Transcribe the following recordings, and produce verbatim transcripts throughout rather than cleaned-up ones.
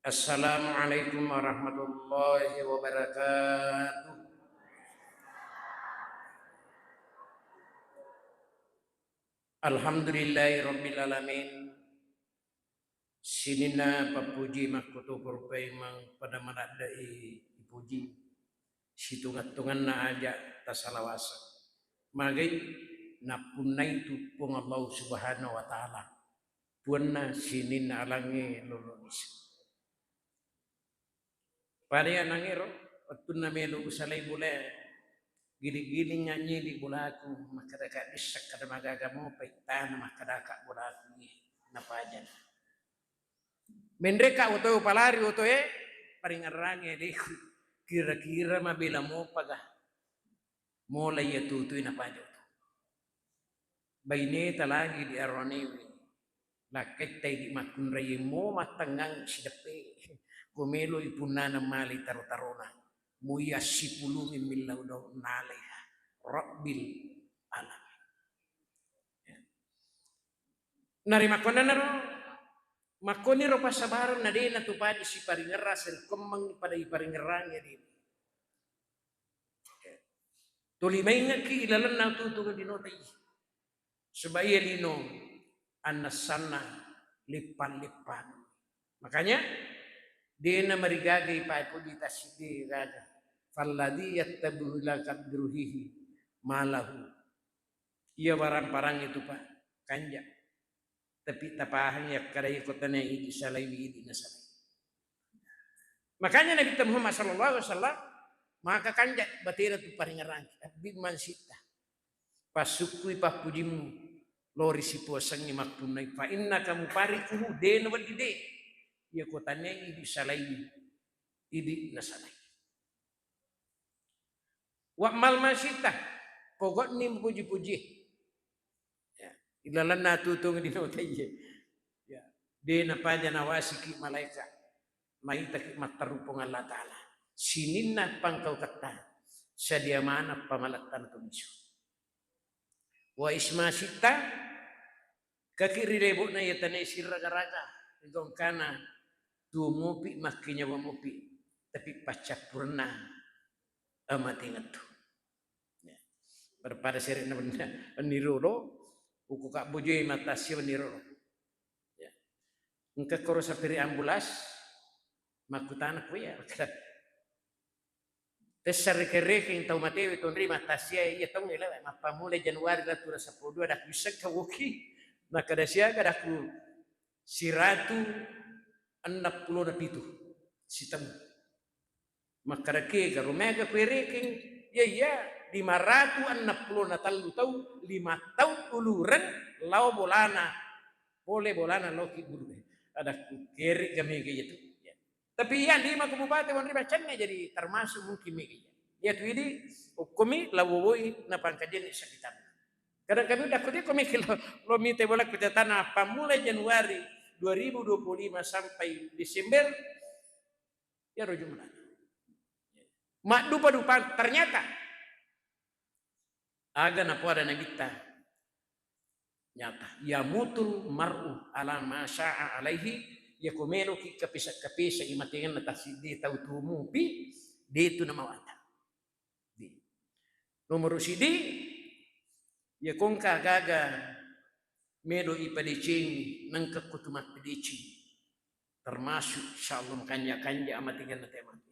Assalamualaikum warahmatullahi wabarakatuh. Alhamdulillahi rabbil alamin. Sininna pappuji makkutoparo paimeng pada maladde'i ipuji. Situnga-tunganna aja tasalawaseng. Magai nappunnaitu Puang Allah Subhanahu wa Ta'ala. Puanna sininna alangnge lolonisa. Pada iyanangero, wettunna melo usalai bola, giling-giling anynyili bolaku, makkeda, "Ka dissa kada magaga mopa ittana makkedaka bolaku iye, napajana." Menreka otoe upalari otoe, paringerrangi adeku, kira-kira mabela mopa ga. Mola iya tutui napaja oto. Baineta lagi di aroanewe. Lakkaitta idi makkunraiemmo mattengngang sideppe. Ko meloi punnana mali taro-tarona. Muya sipulungi millau daun naleha. Rabbil alamin. Ya. Narimakkonanaro, makkoniro passabareng na de natupaji siparingerrang, serikkommeng pada iparingerrangi adi. Tuli maingekki ilalenna tutunga dinota iya. Sebab iya lino annasanna lippang-lippang. Makanya dena marigaga ipakuji tasiddi gaga. Falladhi yattabihu la kadruhihi malahu. Iya barang-barang itu, Pak, kanja. Tapi tapahangi akkada iko tania idi salaiwi idi nasalai. Makanya Nabi Muhammad sallallahu alaihi wasallam maka kanja batena tu paringerangki. Abbi mansitta. Passukkui pappujimmu lori sipuasengngi mappunnai. Fa innaka mufarikuhu de nawedding de. Iya ko tania idi salaiwi idi nasalai. Wa'mal masyi'ta, pogokni mupuji-puji. Ya, ilalenna tutung di notaiye. Ya, de napaja nawasiki malaika. Maitaki matteru Puang Allah Ta'ala. Sininna pangkauketta, sadia maneng pamalettana tu lisu. Wa isma sitta, kaki ri lebo'na iya tania sirraga-raga, ri gongkana tuo mopi, makkinyawa mopi, tapi paccappurenna amatengettu. Ya. Pada-pada sere'na benna, enni rolo, uku kabbojoi matassio enni rolo. Ya. Engka koro sapiri ambulas, makkutana ko iya, Tessa rekeng-rekeng tau matewe tonri mattasia iya taung elewe, mappammula Januari lattu ra seppulo dua, daku issengka woki, makkeda siaga, daku siratu enneng pulo na pitu sitaung. Makkeda kega ro mega kue rekeng, iya iya, lima ratu enneng pulo na tellu tau, lima tau ulureng lao bolana, pole bolana loki bulu. Ada ku kere ga mega iya tu. Ya. Tapi iya lima kabupaten wanri macenne jadi termasuk mungkin mega iya. Iya tu idi ukkomi lawowoi na pangkajenni sekitar. Kadang kami udah kode komi lo, lo mite bola kutatana pammula Januari dua ribu dua puluh lima sampai Desember, ya rojo mulana. Maddupa-dupa ternyata aga napoada nabitta nyata. Yamutul mar'u ala ma syaa alaihi, yako meloki kapesa-kapesa imatengenna tasiddi tau tumupi, de tu namawata. Di. Nomor sidi, yako engka gaga melo ipadecengi, nengka kutu mappedeceng. Termasuk insyaallah makanja-kanja amatengenna te mati.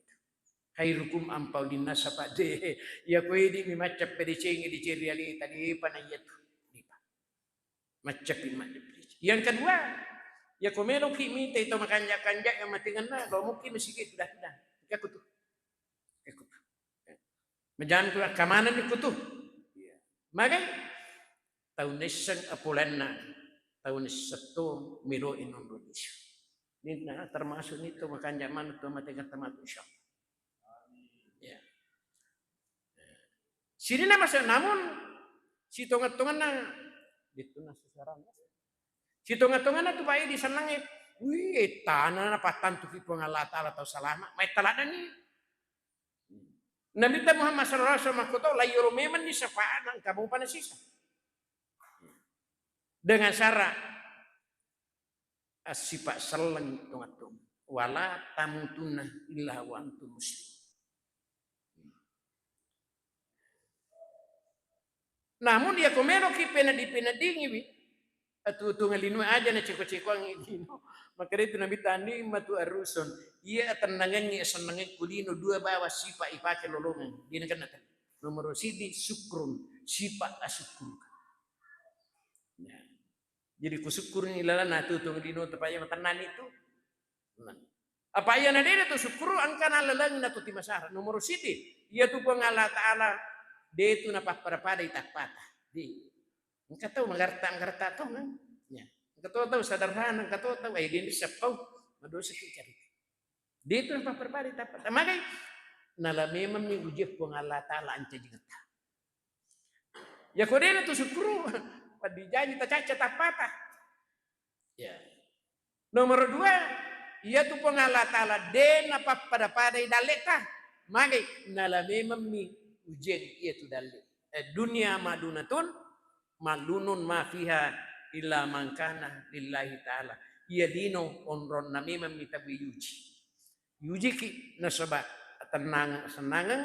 Khairukum anfa'u linnasi, apa de. Iya ko idi mi macca pedecengi di ceri alita, depa na iya tu. Depa. Maccapi macca pedeceng. Yang kedua, iya ko meloki mita itu makanja-kanja yang amatengenna, lo mungkin masigi sudah-sudah. Iya kutu. Iya kutu. Majantu akkamanenni kutu. Magai tau nisseng apolenna, tau nisseng to melo inonro lisu. Ninna termasuk ni to makanja maneng to matega tamatu insyaallah. Ya. Sininna masa namun sitonga-tonganna dituna seseorang. Sitonga-tonganna tu bai di senangnge. Wih, tana na pattantu ki Puang Allah Ta'ala tau salama. Mai taladani. Nabitta Muhammad sallallahu alaihi wasallam makkuto, laiyolo memenni syafaat engka mopa nasisa. Dengan syarat assipa selleng tongattonga. Wala tamutunna illa wa antum muslimun. Namun, iyako meloki peneddi-peneddiwi, atuo-tuongeng lino aja naceko-cekoangngi lino. Makkedai tu Nabitta, nikmatu arrusun, iya atennangengngi asennangengku lino dua bawa sipa ipake lolongeng, de nakenna tau. Nomoro siddi, syukrun, sipa asukkuruka. Ya. Jadi, kusukkuruni lalanna atuo-tuongeng lino, tapaya matennani tu. Nah. Apa iyana de natu sukkuru, engkana lalengi natu timasara. Nomoro siddi, iyatu Puang Allah Ta'ala de tu napappada-padai tappata. De. Engka tau magarta-magarta tongeng. Ya. Engka to tau sederhana, engka to tau, eh, de seppau, madosaki carita. De tu napappada-padai tappata. Magai, nala memang mi ujian Puang Allah Ta'ala ancajingetta. Yako de natu sukkuru, wedding jaji tacacca tappata. Ya. Nomor dua, iyatu Puang Allah Ta'ala de napappada-padai dalleta. Magai, nala memang mi ujian iyatu dalle. Eh, dunia madunatun, malunun ma fiha illa man kana lillahi ta'ala. Iya lino onronna memang mi tau iuji. Yujiki nasaba atennangeng-sennangeng,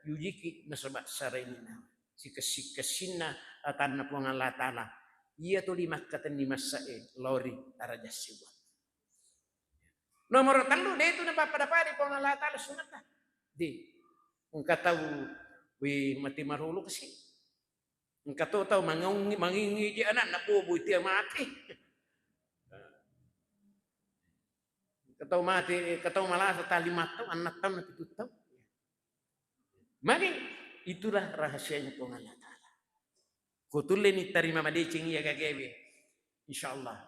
yujiki nasaba sarainina. Sikessi-kessinna atanna Puang Allah Ta'ala. Iya tuli makkatenni massae lao ri araja siwa. Nomor tellu, de tu napappada-padai Puang Allah Ta'ala sunnata. De. Engka tau, wi, mati marulu kasi. Engka to tau mangaungi, mangingi je anakna, bobo tia mati. Engka tau mati, engka tau malasa tali mattau, annattau na pitu tau. Magi, itulah rahasianya Puang Allah Ta'ala. Ko tulleni tarima madeceng iya gagewe, insya Allah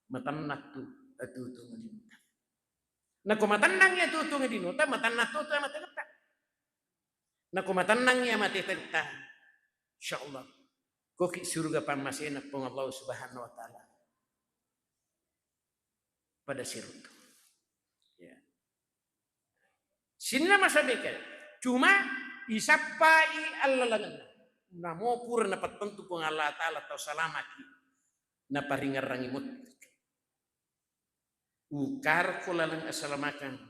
matennang tu atuo-tuongeng linotta. Nako matennang iya atuo-tuongeng linotta, matennang tu tu amatetta. Nako matennang iya amatetta, insya Allah koki suruga pammasena Puang Allah Subhanahu wa Ta'ala. Pada siruntu. Ya. Sinna masabeka. Cuma isappai allalengenna. Namo pura napattentu Puang Allah Ta'ala tau salamaki. Naparingerrangi mutti. Ukar ko laleng asalamakeng.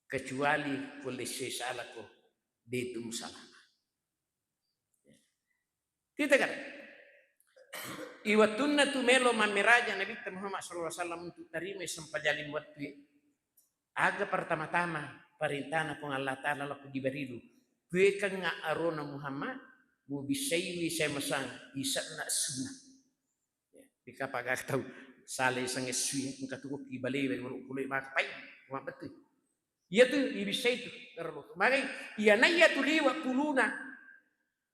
Kecuali ko lesse salako, de tu musalama. Kita kan? Iwattunna tu melo mammeraja Nabitta Muhammad sallallahu alaihi wasallam untuk tarima sempajang lima wettu. Aga pertama-tama parentana Puang Allah Ta'ala lao ko Jibrilu. Kuekangnga arona Muhammad, mubissaiwi saya masang, isanna sunnah. Ya, dikapa gaga tau salai sangessui, engka tu kokki balewe, uruk kulit maka pai, mabbettu. Iya tu, ibissai tu, terlalu. Magai, iya na iya tu liwa puluna.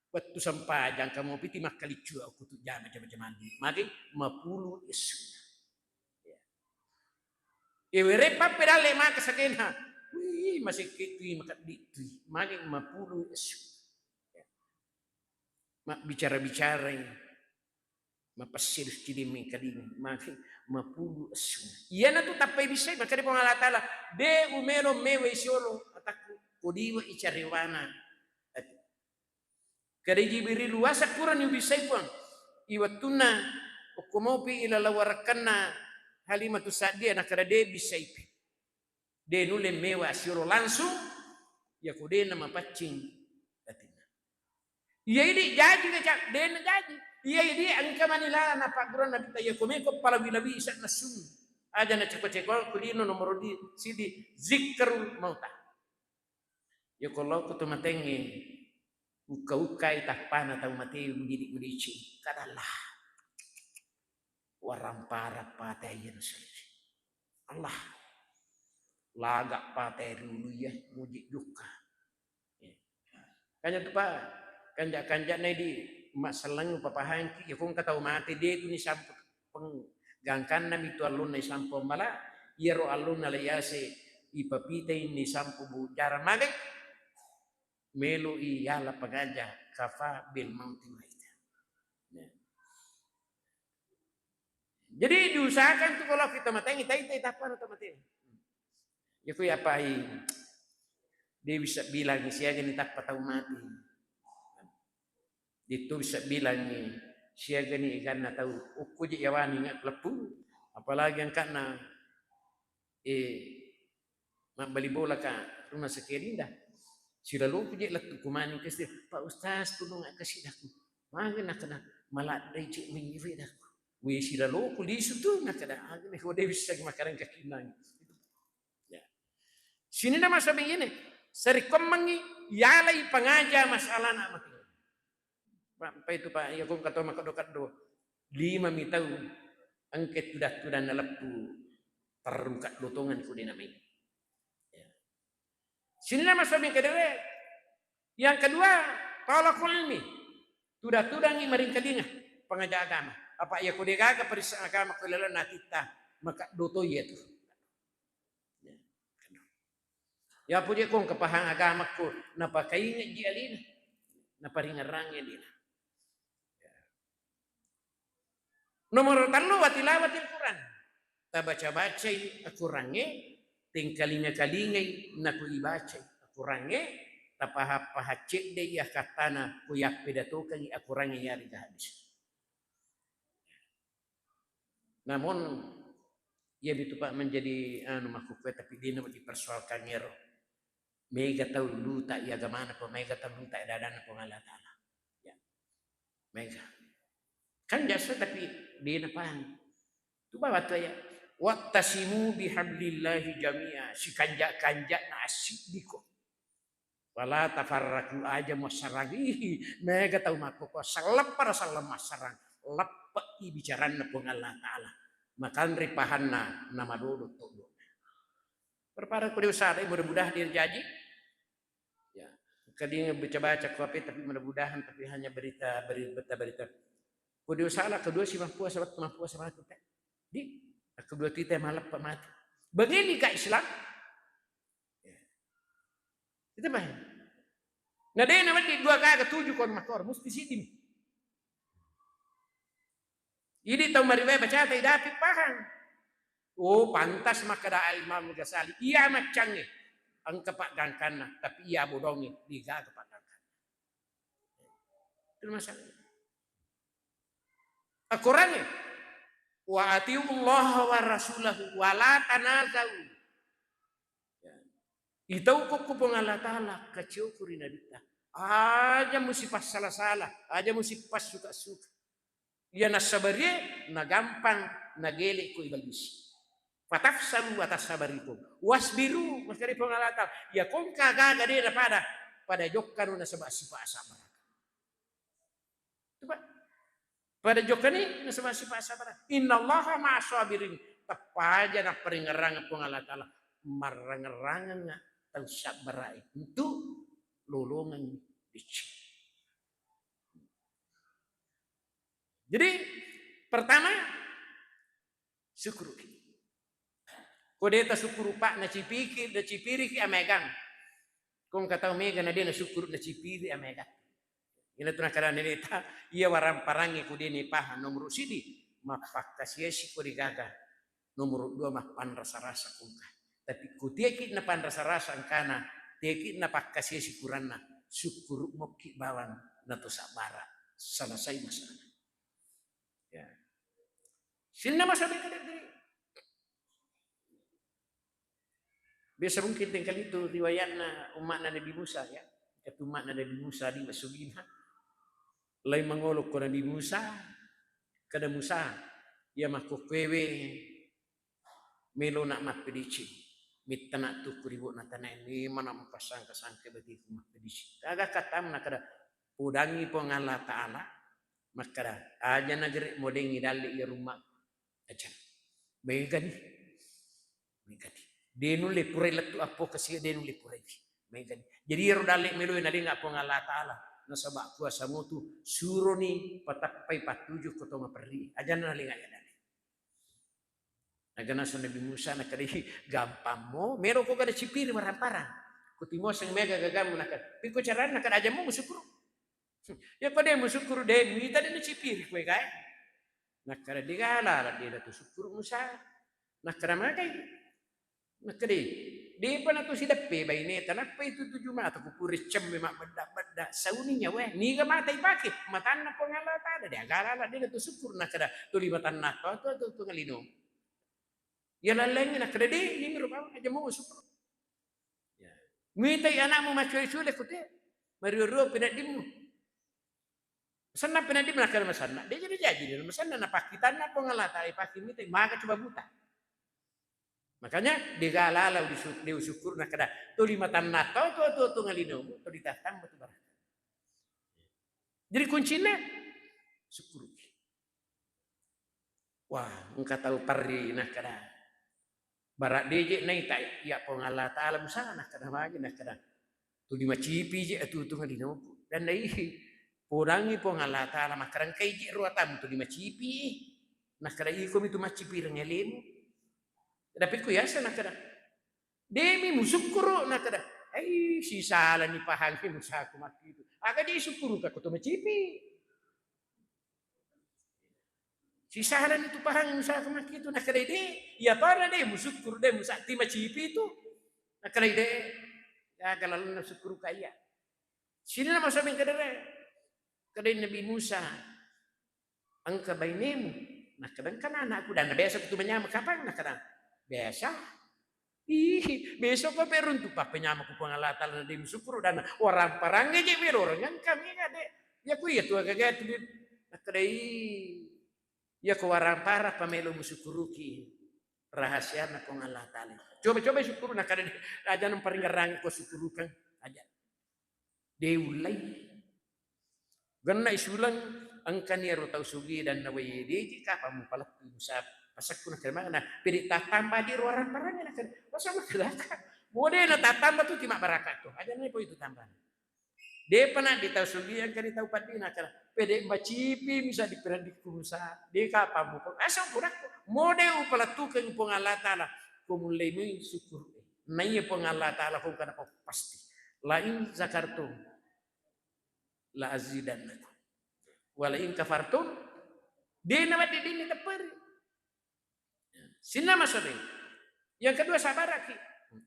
Wettu sempajang kamu piti makkaliccu aku tu jama jama jama. Magai, mapulu essu. Ya. Ewere pappe dalle maka sagena. Wih, masih ketui maka ditui. Magai, mapulu essu. Ya. Mabbicara-bicarai. Mapessiru cidimmi kadingi, magi mapulu essu. Iyana tu tappai bissai, makkeda Puang Allah Ta'ala, de umelo mewai siolo atakku, kodiwa icarewana ati. Kada Jibril, wasa kurani ubissai Puang. Iwattunna okko mopi ilaleng warakkanna Halimatu Sa'diyah, nakada de bissaipi. De nulle mewa siolo langsung, yako de namapaccing atinna. Iya idi jaji, de ca-, de na jaji. Iya idi engka mani lala napaggurang Nabitta, yako meko palawi-lawi isanna sunna. Aja na ceko-ceko kulino nomor di sidi zikrul mauta. Yako lao ko to matengnge, ukka-ukkai tappana tau mate, mujidi-, mudicing. Kada Allah. Warampara pate iya nasalli. Allah. Laga pate riulu iya, muji jukka. Kanja tu pa, kanja-kanja na di masallang papahangki, ya kong katau mate de tu ni sampu peng-, gangkanna mi tu allonna isampu mala, iyaro allonna la yase ipapitai ni sampu bu jara magai. Melo i yala pangaja, kafa bil mauti maita. Ya. Jadi diusahakan tu kalau kita matengi, tai, tai, tappa na tau matei. Ya ku ya pai. Dia bisa bilang siaga ni tappa tau mati. Itu bisa bilang ni siaga ni iganna tau ukku je yawani ngat leppu. Apalagi angkatna Eh, mabbali bola ka rumah sakit Dinda. Silaloku je lettu kumani ke sini, "Pak Ustaz, tulung aku sidaku." Mangga nakana, "Maladdai cek menyiwe daku." Wih, silaloku lisu tu nakana, "Aku nih kode bisa makarang kakinang." Ya. Sininna masalah begini, sarekkoammengngi yalai pangaja masalah anak mati. Pak, apa itu, Pak? Iya, kong kata makeddo-keddo. Lima mi tau engke tudang-tudang naleppu terruka lotongan ku dena mai. Ya. Sininna masalah kedewe. Yang kedua, talaqul ilmi. Tudang-tudangi maringkalinga pangaja agama. Apa iya ko degaga parissa agama ko lalenna atitta, maka doto iya tu. Ya. Ya puje kong kepahang agama ko napakaingeji alina. Naparingerrangi alina. Ya. Nomor tellu, wa tilawatil Quran. Tabaca-bacai Akorangnge, tengkalinga-kalingai nako ibacai Akorangnge, tapaha-paha cedde iya kattana ko yappedatokengi Akorangnge yarega hadis. Namun, iya bitu Pak menjadi anu makkukue, tapi dena dipersoalkan ero. Mega tau luta iya agamana, apa mega tau luta iya dadana Puang Allah Ta'ala. Ya. Mega. Kan jasa tapi dena paham. Tu bawa tu ya. "Wa'tasimu bihablillahi jami'a." Sikanja-kanja na asidiko. "Wala tafarraqu," aja muassarang. Ih, mega tau makkoko, selleppara selleng massarang. Leppe'i bicaranna Puang Allah Ta'ala. Makanre pahanna, namadodo todo. Perpara ko diusaha, mudah-mudahan dia jadi. Ya, kadinga baca-baca ko apa, tapi mudah-mudahan, tapi hanya berita, berita, berita. Ko diusaha kedua si mampu, sebab mampu sama kita. Di, kedua kita maleppa mati. Begini ka Islam. Ya. Itu paham. Na dena wedding dua gaga tuju kon makor, mesti siddi. Idi tau mariwaya bacata idapi pahang. Oh, pantas makkeda Al Imam Ghazali, iya maccangnge engka paggangkanna, tapi iya bodongnge degaga paggangkanna. Itu masalah. Akorangnge, "Wa atiullaha wa rasulahu wa la tanazau." Ya. Itau kokko Puang Allah Ta'ala, kacioko ri Nabitta. Aja musipassala-sala, aja musipassuka-suka. Iya nassabarie, nagampang nagele ko iblis. "Fatafsalu wa tasabarikum. Wasbiru," makkeda Puang Allah Ta'ala. Ya kongka gaga de napada, pada jokkano nasaba sipa sabar. Coba. Pada jokkani nasaba sipa sabar. "Innallaha ma'as sabirin." Teppaja naparingerrang Puang Allah Ta'ala. Marrangerrangengnga tau sabbarae. Untuk lolongengngi dicci. Jadi, pertama, sukkuruki. Ko de tasukkuru, Pak, nacipiki, nacipiriki amegang. Kong katau mega na de nasukkuru, nacipiri amegang. Ina tu nakkeda neneta, iya waramparangnge ko de nipaha nomoro sidi, mappakkasiasi ko degaga. Nomoro dua, mappanrasa-rasa kongka. Tapi ko tiaki napanrasa-rasa engkana, tiaki napakkasiasi kuranna, sukkuru mokki bawang nato sabbara, selesai masalah. Ya. Sinna masa beda dari. Biasa mungkin tengkali itu riwayatna umatna Nabi Musa, ya. Katu umatna Nabi Musa di masugina. Lai mangolo ko Nabi Musa, kada Musa, ya makkokkoewe melo nak mappedicing. Mitta nak tukku ri bokna tanae, ni mana mupasangka-sangka batiku mappedicing. Aga katam na kada, podangi Puang Allah Ta'ala, makkada, aja nagere modengi dalle iya rumah. Aja. Megani. Megani. De nulle purai lettu appo kasi, de nulle purai. Megani. Jadi ero dalle melo nalinga Puang Allah Ta'ala. Nasaba kuasa mutu suroni patappai pattuju ko to maperri. Aja nalinga ya dalle. Naga nasu Nabi Musa nakkeda, "Gampammo, melo ko kada cipiri waramparang. Ko timoseng mega gagamu," nakkeda. Piko carana? Nakkeda, "Aja mo musukkuru." Ya ko de musukkuru, de mita de nacipiri koe kae. Nakkeda, "De gala la de natu sukkuru Musa." Nakkeda, "Magai." Nakkeda, "Depa natu sideppe baineta, nappa itu tuju mata ku pura cemme mabbedda-bedda, sauni nyawae. Niga mata ipake? Matanna Puang Allah Ta'ala, de gala la de natu sukkuru." Nakkeda, "Tuli matanna to, to, to, to ngalino." Iya laleng nakkeda de, ini ro bawang aja mau syukur. Ya. Mitai anakmu maccule-cule kute, mario-rio peneddimmu. Senna peneddimmu nakkeda masenna. De jadi jadi masenna napakkitanna Puang Allah Taala ipakki mitai maga coba buta. Makanya dega lala disu-, diusyukur nakkeda tuli matanna to tu tu tu ngalinomu to ditattamba tu baraka. Jadi kuncina syukuruki. Wah, engka tau parri nakkeda. Bara deje naita iya Puang Allah Taala Musa nakkeda magi nakkeda. Tuli macipi je atutunga linoku. Dan dai podangi Puang Allah Taala makkeda engkai je ruatam tuli macipi. Nakkeda iko mitu macipi rengelemu. Tapi ku yasa nakkeda. Demi musukkuru nakkeda. Ai sisalani pahangi Musaku makkitu. Aga je sukkuru ka ko to macipi. Sisalani tu pahang Musa makkitu nakkeda de, iya pada de musukkuru de Musa ti macipi tu. Nakkeda de, ya galalanna sukkuru kaya. Sini nama sameng kedere. Kedai Nabi Musa, engka bainemu. Nakkeda engka anakku dan biasa kutu manyama kapang nakkeda. Biasa. Ih, besok ko peruntu pappenyamaku Puang Allah Taala na de musukkuru dan warang parangnge je melo orang engka mega de. Ya ku iya tu agaga tu de. Nakkedai iya ko warang parang pamelo musukuruki rahasiana Puang Allah Taala. Coba-coba syukuru nakkeda de. Aja namparingerangi ko syukurukang aja. De ullai. Genna isuleng engkani ero tau sugi dan nawai deji kapang mupalettu Musa pasakku nakkeda magana pede tattamba di ruarang parange nakkeda masa makkeda mode na tattamba tu tima baraka tu aja na poi tu tambana. Depa na di tau sugi engkani tau paddi nakkeda pede macipi Musa di peradikku Musa de kapang mupa asa purakku mode upalettukeng Puang Allah Taala ko mullai mui syukur. Naiya Puang Allah Taala ko kana pasti. La in zakartum la azidannakum. Wa la in kafartum, de na wedding dinni tepperi. Sinna masobe. Yang kedua sabaraki.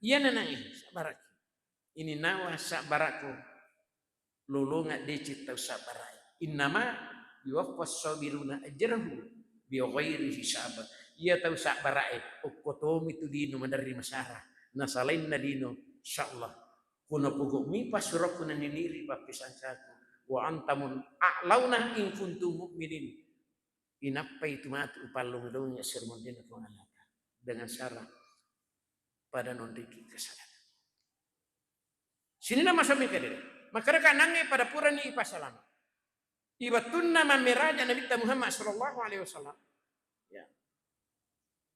Iya nanai sabaraki. Ini nawa sabarakku. Lolonga deceng tau sabarae. Innama yuwaffas sabiruna ajrahu bighairi hisab. Iya tau sabarae okko tomi tu lino maderri masara. Na salainna lino insyaallah. Kuna pogok mi passurokku naniniri pappisangkaku. Wa antamun a'launa in kuntum mu'minin. Inappai tu matu upallong-longi assermondena Puang Allah Taala dengan syarat pada nonriki kesadaran. Sininna masami kedere. Makkeda nangnge pada purani ipasalama. Iwettunna mammeraja Nabitta Muhammad sallallahu alaihi wasallam. Ya.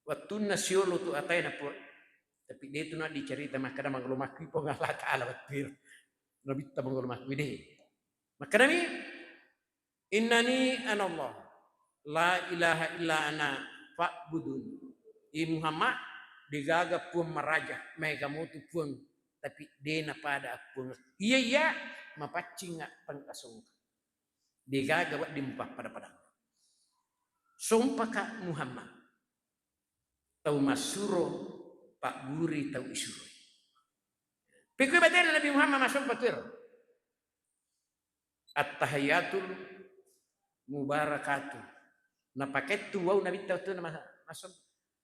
Wettunna siolo tu atae na pura. Tapi de tu na dicerita makkeda mangolo makkui Puang Allah Taala wettu. Nabitta mangolo makkui de. Makkedami Innani anallah, la ilaha illa ana fa'budun. I Muhammad, degaga puang maraja, maega motu puang, tapi dena pada puang. Iya iya, mapaccinga pangkasongka. Degaga wedding mupappada-pada. Sompaka Muhammad. Tau massuro, pagguri tau isuro. Pekoi batena Nabi Muhammad masompa tuero. Attahiyatul mubarakatuh. Napakettu wau Nabitta wettunna ma-, masuk.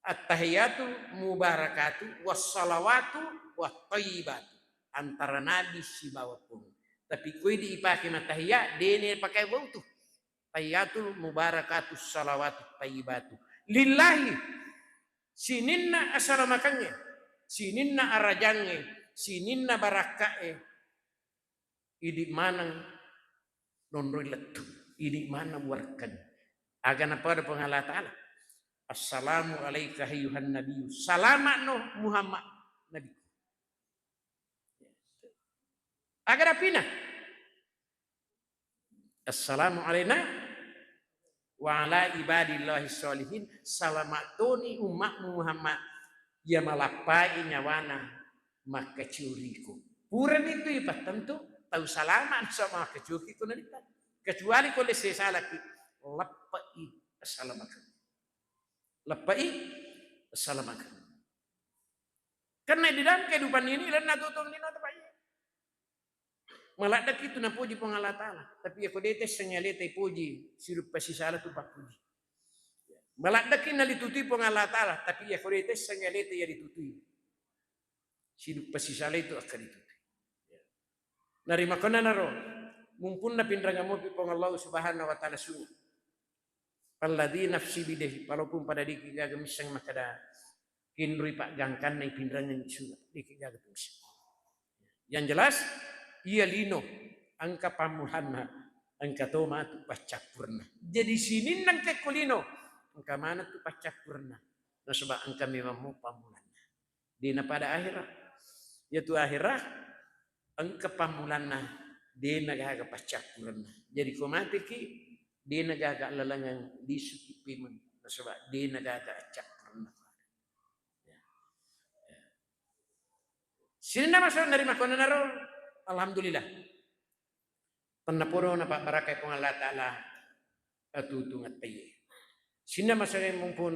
Attahiyatul mubarakatuh wassalawatu wattayyibatu. Antara Nabi sibawa Puang. Tapi koi di ipake mattahiya, dene pakai wau tu. Tahiyatul mubarakatuh salawatu tayyibatu. Lillahi, sininna asalamakengnge, sininna arajangnge, sininna barakkae, idi maneng nonroi lettu, idi maneng warekkeng. Aga napada Puang Allah Taala, "Assalamu alaika ayyuhan nabiyyu." Salama'no Muhammad, Nabiku. Aga napina? "Assalamu alaina wa ala ibadillahi sholihin." Salama toni ummatmu Muhammad, iya malappai nyawana makkacuriko. Purani tu ipattentu tau salama sama makkacuriko Nabitta. Kecuali ko lesse salaki, leppe'i assalamakeng. Leppe'i assalamakeng. Karena di dalam kehidupan ini, lainna tutung lino tepai. Maladdeki tu napoji Puang Allah Taala. Tapi iya ko de tesseng aleta ipoji, siruppa sisala tu pappuji. Maladdeki nalitutui Puang Allah Ta'ala, tapi iya kode tesseng aleta iya ditutui. Sidup pasisalai tu akka ditutui. Narimakkonanaro, mumpunna pinrang mopi Puang Allah Subhanahu wa Ta'ala sunga. Palladzi nafsi biyadihi, walaupun pada diki gaga misseng makkada kinrui paggangkanna ipinrangngi sunga, diki gaga tu misseng. Yang jelas, iya lino engka pammulanna, engka to matu paccappurna. Jadi sininna engka ko lino, engka maneng tu paccappurna. Nasaba engka memang mo pammulanna. Dena pada akhera. Iyatu akhera engka pammulanna, dena gaga paccappurenna. Jadi ko mateki, dena gaga lalengeng lisuki pemeng, nasaba dena gaga accappurenna. Ya. Ya. Sininna maso narimakkonanaro, alhamdulillah. Tennapodo napabbarakai Puang Allah Ta'ala atutungettaiye. Sininna maso mumpun,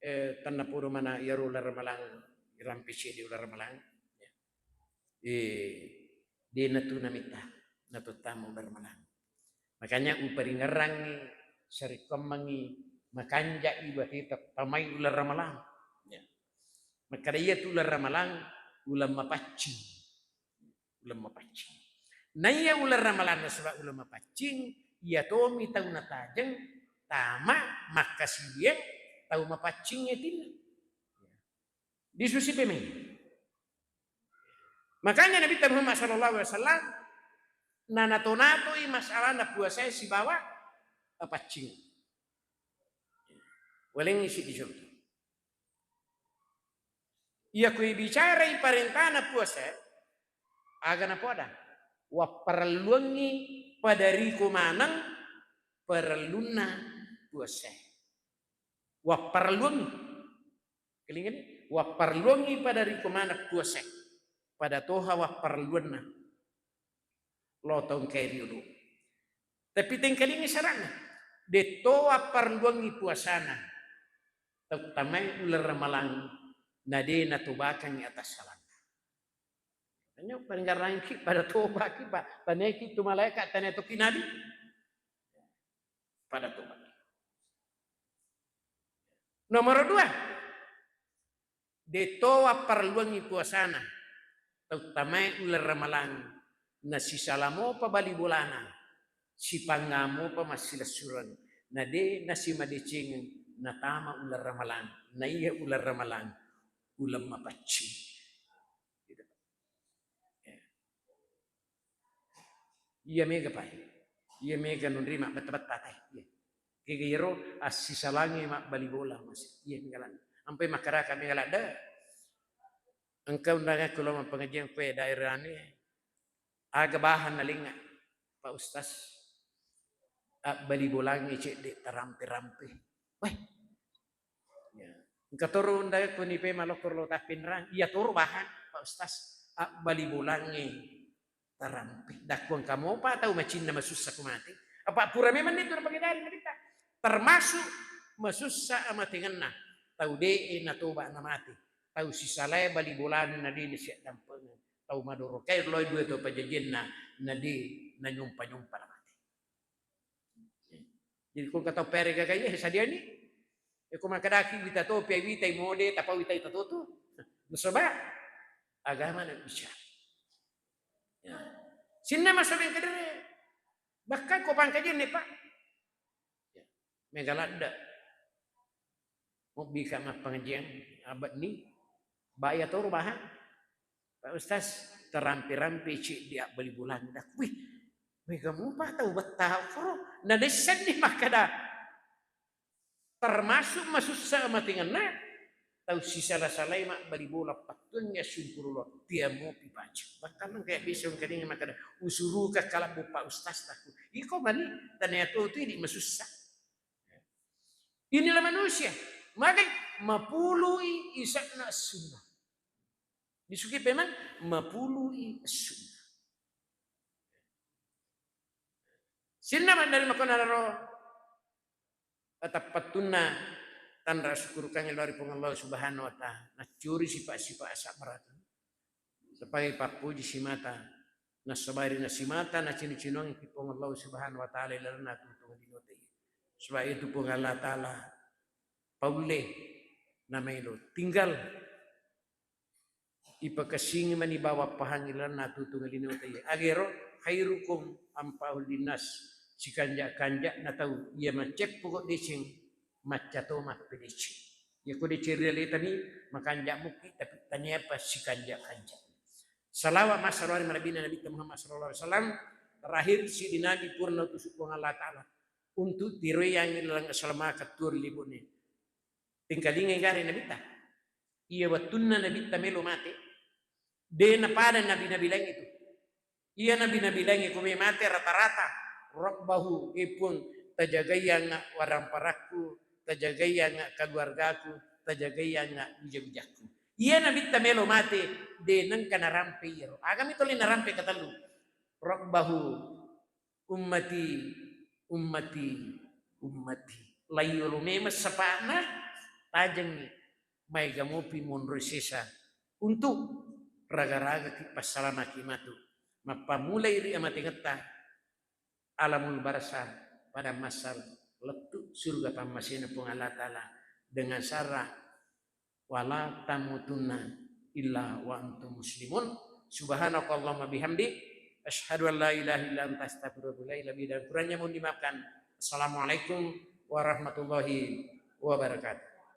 eh, tennapodo mana iyaro uleng ramalang, irampe cedde uleng ramalang. Eh, dena tu namita, natottama uleng ramalang. Makanya uparingerrangngi, sarekkoammengngi, makanjai bateta tamai uleng ramalang. Ya. Makkada iyatu uleng ramalang, uleng mapaccing. Uleng mapaccing. Naiya uleng ramalang nasaba uleng mapaccing, iya tomi tau natajeng, tama, makkasiwiang, tau mapaccing atinna. Disusi pemeng. Makanya Nabi Muhammad sallallahu alaihi wasallam nanato-natoi masalahna puasa sibawa paccing. Walengngi siddi jolo. Iya ku bicarai parentana puasa, aga napoada? Wapparelluangngi pada riko maneng parellunna puasa. Wapparelluangngi. Kelingani? Wapparelluangngi pada riko maneng puasa. Pada toha wapparelluanna. Lo tau engkai riodo. Tapi tengkalingi syaratna. Detto wapparelluangngi puasana. Tau tamai uleng ramalang na de natobakangngi atassalanna. Hanya paringgarangki pada tobaki, Pak. Taniaki tu malaikat, tania toki nabi. Pada toba. Nomor dua, detto wapparelluangngi puasana, tau tamai uleng ramalang, nasisala mopa bali bolana, sipangnga mopa massilessureng, na de nasimadecengeng, natama uleng ramalang, naiya uleng ramalang, uleng mapaccing. Iya mega, Pak. Iya mega nunri mabbetta-betta, teh. Iya. Kega iyaro assisalangi mabbali bola, Mas. Iya mega lan. Ampai makkaraka mega ladde. Engka undangakku lao mappengajian kue daerah anu, aga bahan nalinga, Pak Ustaz. Abbali bolangngi cedde tarampe-rampe. Weh. Ya. Engka toro undang kuni pe malokko lo tappinrang, iya toro bahan, Pak Ustaz, abbali bolangnge tarampe. Dakkuang kamopa tau macinna masussa ku mate. Apa pura memang itu napagedari nabitta. Termasuk masussa amatengenna. Tau de natoba na mate. Tau sisalae bali bolana na de nasiaddampengeng. Tau madorokai loi dua tau pajajianna na de nanyompa-nyompa na mate. Jadi ko engka tau pere gaga iye sadiani. E ko makkedaki wita topi, wita imode, tapa wita ita totu. Nasaba agama na bicara. Ya. Sinna masabeng kedere. Bahkan ko pangkajian ne, Pak. Ya. Mega ladde. Mobbika mappangajian abad ni. Baya toro bahan. Pak Ustaz, tarampe-rampe ceddi abbali bolang. Dak, wih, mega mupa tau betta koro. Na dessenni makkada. Termasuk masussa amatengenna tau sisala-salai mabbali bola pattuangngi assungkuru lo tiamu pipacu. Bahkan engka bisa engkalinga makkada usuruka kalabbu Pak Ustaz takku. Iko mani tania to tu idi masussa. Inilah manusia. Magai mapului isakna sunnah. Disuki pemang mapului sunnah. Sinna mandari makonaro. Tappattunna tanra sukkurukangngi lao ri Puang Allah Subhanahu wa Ta'ala, naccuri sipa-sipa asabbarata. Supaya pappuji simata, nasabari nasimata, nacino-cinoangngi Puang Allah Subhanahu wa Ta'ala ilalenna tutung linote. Sebab itu Puang Allah Ta'ala paulle namaelo. Tinggal ipakessingi mani bawang pahangngi lalenna tutungalinna utai. Agero khairukum anfa'uhu linnas, sikanja-kanja'na tau iya maceppuko deceng, macca to mappedeceng. Iyako deceng ri aletami makanja mukki, tapi taniapa sikanja-kanja. Salawa massalawat ri nabitta Muhammad sallallahu alaihi wasallam, terakhir siddi nabi purana utusu Puang Allah Ta'ala untuk tiroiyangngi laleng asalamakeng tuo ri libu'ne. Tingkalingai gare nabitta. Iya wettunna nabitta melo mate, de napada nabi-nabi laing itu. Iya nabi-nabi laing ko me mate rata-rata, "Rabbahu, e Puang, tajagaiyangnga waramparakku, tajagaiyangnga keluargaku, tajagaiyangnga bija-bijakku." Iya nabitta melo mate, de nengka narampe iyaro. Agami toli narampe katellu. "Rabbahu, ummati, ummati, ummati." Laiyolo memeng sapa'na, tajengngi, maega mopi monroi sesa untuk raga-ragaki passalamaki matu. Mappammulai ri amatengetta, alamul barsa, padang mahsyar, lettu surga pammasena Puang Allah Ta'ala dengan syarat wala tamutunna illa wa antum muslimun. Subhanakallahumma bihamdik, asyhadu an la ilaha illa anta, astaghfiruka wa atubu ilaik. Lebih dan kurangnya mohon dimaafkan. Assalamualaikum warahmatullahi wabarakatuh.